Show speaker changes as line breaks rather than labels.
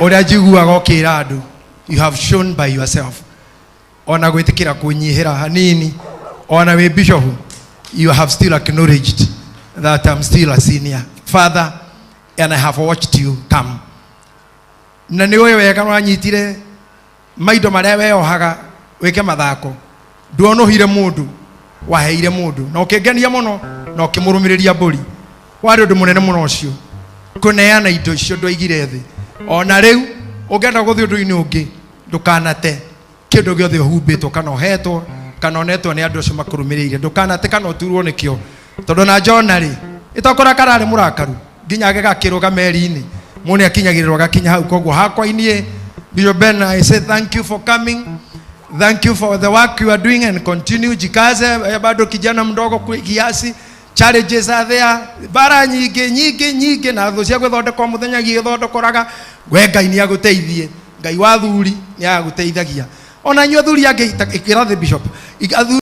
Ũrĩa njiguaga ũkĩra andũ, you have shown by yourself. Ona gwĩtĩkĩra kũnyihĩra hanini, ona wĩ bishop, you have still acknowledged that I'm still a senior father and I have watched you come. Na nĩ ũĩ wega wanyitire maindo marĩa weyohaga wĩke mathako, nduonũhire mũndũ, waheire mũndũ na ũkĩngenia mũno na ũkĩmũrũmĩrĩria mbũri. Warĩ ũndũ mũnene mũno ũcio kũneana indo icio ndwaigire thĩ. Ona rĩu ũngĩenda gũthiĩ ũndũ-inĩ ũngĩ, ndũkanate kĩndũ gĩothe ũhumbĩtwo kana ũhetwo kana onetwo nĩ andũ acio makũrũmĩrĩire, ndũkanate kana ũturwo nĩkĩo, tondũ na Jona rĩ, ĩtokora kararĩ mũrakaru nginya agĩgakĩrũga meri-inĩ, mũndũ nĩ akinyagĩrĩrwo agakinya hau. Koguo hakwa inie, Bishop Ben, I say thank you for coming. Thank you for the work you are doing and continue. Jikaze, bado kijana mdogo kiasi. Challenges are there. Bara nyingĩ nyingĩ nyingĩ na thũ cia gwĩthondeka o mũthenya igĩthondekoraga. We Ngai nĩ agũteithie. Ngai wa athuri nĩ agũteithagia. Ona inyuĩ athuri angĩ, ĩkĩra the bishop. Athuri